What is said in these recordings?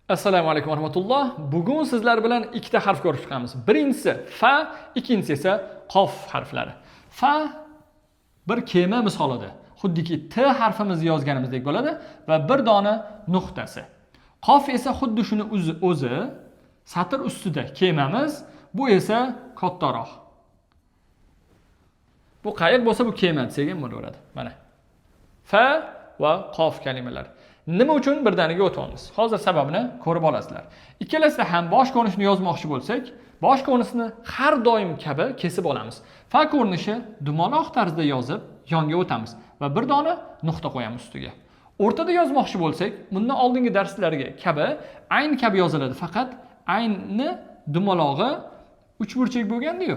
Assalomu alaykum va rahmatulloh. Bugun sizlar bilan ikkita harf ko'rib chiqamiz. Birinchisi fa, ikkinchisi esa qof harflari. Fa bir kema misolida, xuddiki t harfimizni yozganimizdek bo'ladi va bir dona nuqtasi. Qof esa xuddi shuni o'zi satr ustida kemamiz, bu esa kattaroq. Bu qayiq bo'lsa bu kema desak ham bo'laveradi. Mana. Fa va qof kalimalari. Nima uchun birdaniga o'tyapmiz? Hozir sababini ko'rib olasizlar. Ikkalasida ham bosh ko'rinishini yozmoqchi bo'lsak, bosh ko'rinishini har doim kabi kesib olamiz. Fa ko'rinishi dumaloq tarzda yozib, yonga o'tamiz va bir dona nuqta qo'yamiz ustiga. O'rtada yozmoqchi bo'lsak, bundan oldingi darslarga kabi ayn kabi yoziladi, faqat aynni dumalog'i uchburchak bo'lgandi-yu.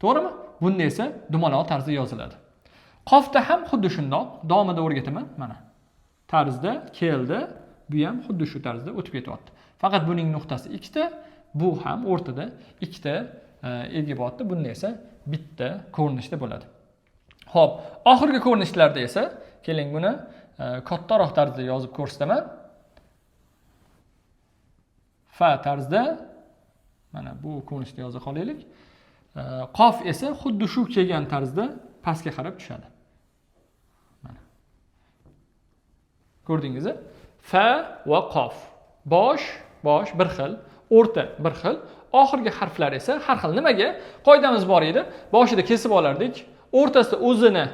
To'g'rimi? Bunda esa dumaloq tarzda yoziladi. Qofda ham xuddi shundoq, davomida o'rgataman, mana. Tarzda keldi, bu ham xuddi shu tarzda o'tib ketyapti. Faqat buning nuqtasi ikkita, bu ham o'rtada ikkita ega bo'lyapti. Bunda esa bitta ko'rinishda bo'ladi. Xo'p, oxirgi ko'rinishlarda esa keling buni kattaroq tarzda yozib ko'rsataman. Fa tarzda mana bu ko'rinishda yoza qolaylik. Qof esa xuddi shu kelgan tarzda pastga qarab tushadi. Ko'rdingizmi? Fa va qof. Bosh, bosh bir xil, o'rta bir xil, oxirgi harflar esa har xil. Nimaga? Qoidamiz bor edi. Boshida kesib olardik, o'rtasida o'zini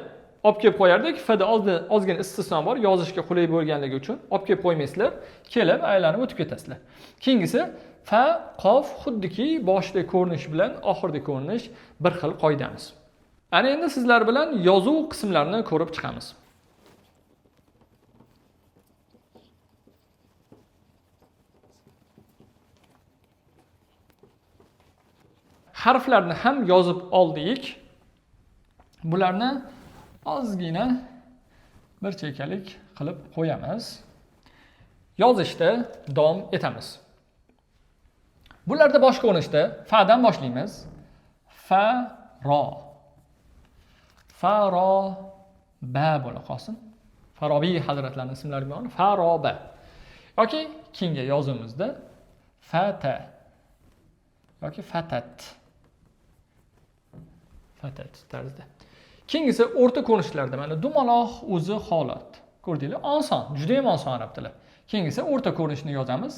olib kelib qo'yardik. Fda ozgina istisno bor, yozishga qulay bo'lganligi uchun olib kelib qo'ymaysizlar, kelib aylanib o'tib ketasizlar. Keyingisi fa, qof xuddiki boshidagi ko'rinish bilan oxiridagi ko'rinish bir xil qoidamiz. Ana endi sizlar bilan yozuv qismlarini ko'rib chiqamiz. Harflarni ham yozib oldik. Bularni ozgina bir chekkalik qilib qo'yamiz. Yozishda davom etamiz. Bularda bosh ko'rinishda fa'dan boshlaymiz. Fa ro. Fa ro ba bo'la qolsin. Farobiy hazratlarining ismlari bilan Faroba. Yoki keyingi yozuvimizda fata yoki fatat. Fatat tarzda. Keyingisi o'rta ko'rinishlarda mana dumaloq o'zi holat. Ko'rdinglar? Oson, juda ham oson arab tili. Keyingisi o'rta ko'rinishni yozamiz.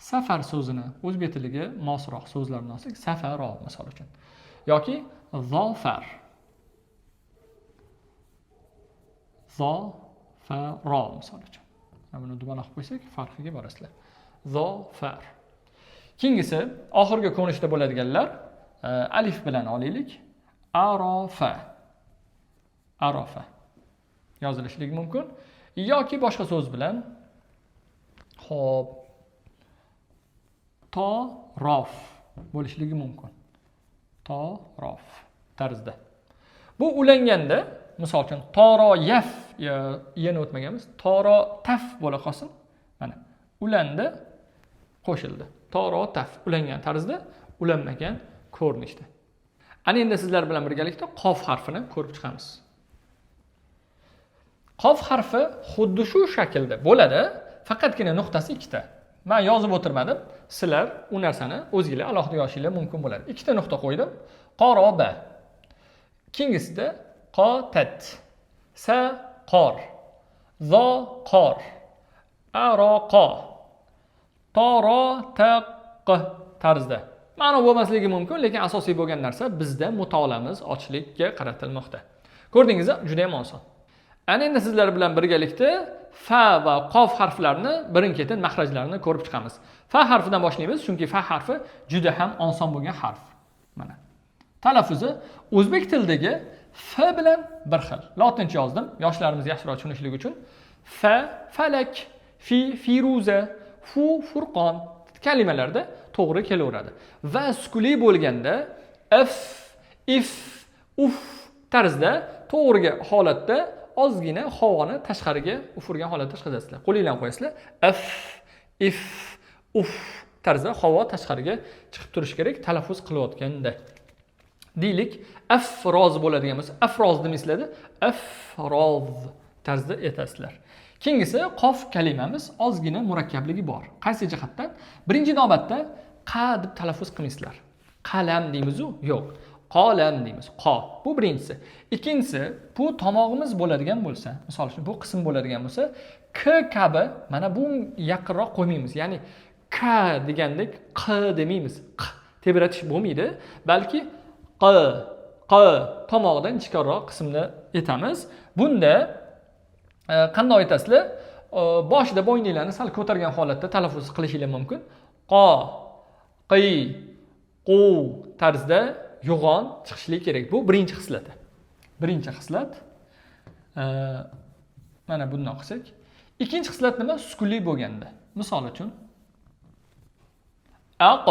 Safar so'zini o'zbek tiliga mosroq so'zlarni olsak, safaro misol uchun. Yoki zofar. Zofaro misol uchun. Mana buni dumaloq qo'ysak, farqiga borasizlar. Zofar. Keyingisi oxirgi ko'rinishda bo'ladiganlar alif bilan olaylik. Arofa. Arofa yozilishligi mumkin yoki boshqa so'z bilan xo'p torof bo'lishligi mumkin. Torof tarzda. Bu ulanganda misol uchun toroyaf yana o'tmaganmiz. Torotaf bo'la qolsin. Mana ulandi, qo'shildi. Torotaf ulangan tarzda, ulanmagan ko'rinishda. Ana endi sizlar bilan birgalikda qof harfini ko'rib chiqamiz. Qof harfi xuddi shu shaklda bo'ladi, faqatgina nuqtasi ikkita. Men yozib o'tirmadim, sizlar u narsani o'zingizlar alohida yozishinglar mumkin bo'ladi. Ikkita nuqta qo'ydim. Qoroba. Keyingisida qotat, sa qor, zo qor, aroqo, torotaq tarzda. Ma'no bo'lmasligi mumkin, lekin asosiy bo'lgan narsa bizda mutolaamiz ochlikka qaratilmoqda. Ko'rdingizmi? Juda ham oson. Ana endi sizlar bilan birgalikda fa va qof harflarini birin-ketin mahrajlarini ko'rib chiqamiz. Fa harfidan boshlaymiz, chunki fa harfi juda ham oson bo'lgan harf. Mana. Talaffuzi o'zbek tilidagi f bilan bir xil. Lotincha yozdim, yoshlarimiz yaxshiroq tushunishligi uchun. Fa, falak, fi, firuza, fu, furqon kalimalarda to'g'ri kelaveradi. Va sukuli bo'lganda f, if, uf tarzda to'g'ri holatda ozgina havoni tashqariga ufurgan holatda chiqazasizlar. Qo'linglarni qo'yasizlar. F, if, uf tarzda havo tashqariga chiqib turishi kerak talaffuz qilayotganda. Deylik, afroz bo'ladigan bo'lsa, afroz demaysizlar-da, afroz tarzda aytasizlar. Keyingisi qof kalimamiz ozgina murakkabligi bor. Qaysi jihatdan? Birinchi navbatda qa deb talaffuz qilmaysizlar. Qalam deymiz-u, yo'q. Qolam deymiz. Qo. Bu birinchisi. Ikkinchisi, bu tomog'imiz bo'ladigan bo'lsa, misol uchun bu qism bo'ladigan bo'lsa, k kabi mana bu yaqinroq qo'ymaymiz. Ya'ni k degandek q demaymiz. Q tebratish bo'lmaydi, balki q, q tomog'dan ichkariroq qismni aytamiz. Bunda qanday aytasizlar? Boshida bo'yninglarni sal ko'targan holatda talaffuz qilishinglar mumkin. Qo, qi, qu tarzda yo'g'on chiqishligi kerak. Bu birinchi xislati. Birinchi xislat. Mana bundan qilsak. Ikkinchi xislat nima? Sukunli bo'lganda. Misol uchun aq,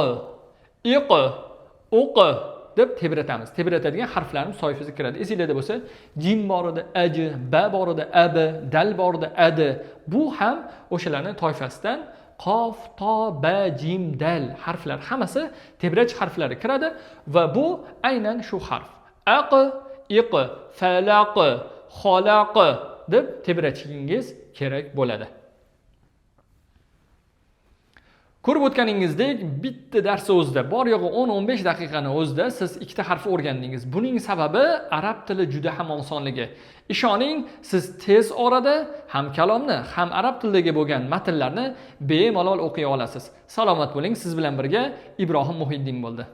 iq, uq deb tebratamiz. Tebratadigan harflarimiz toifasiga kiradi. Esinglarda bo'lsa, jim bor edi, aj, ba bor edi, ab, dal bor edi, ad. Bu ham o'shalarning toifasidan qof, to, ba, jim, dal harflar hammasi tebrach harflari kiradi va bu aynan shu harf. Aq, iq, falaq, xalaq deb tebratishingiz kerak bo'ladi. Ko'rib o'tganingizdek, bitta dars o'zida bor yo'g'i 10-15 daqiqani o'zida siz ikkita harf o'rgandingiz. Buning sababi arab tili juda ham osonligi. Ishoning, siz tez orada ham kalomni, ham arab tilidagi bo'lgan matnlarni bemalol o'qiy olasiz. Salomat bo'ling, siz bilan birga Ibrohim Muhiddin bo'ldi.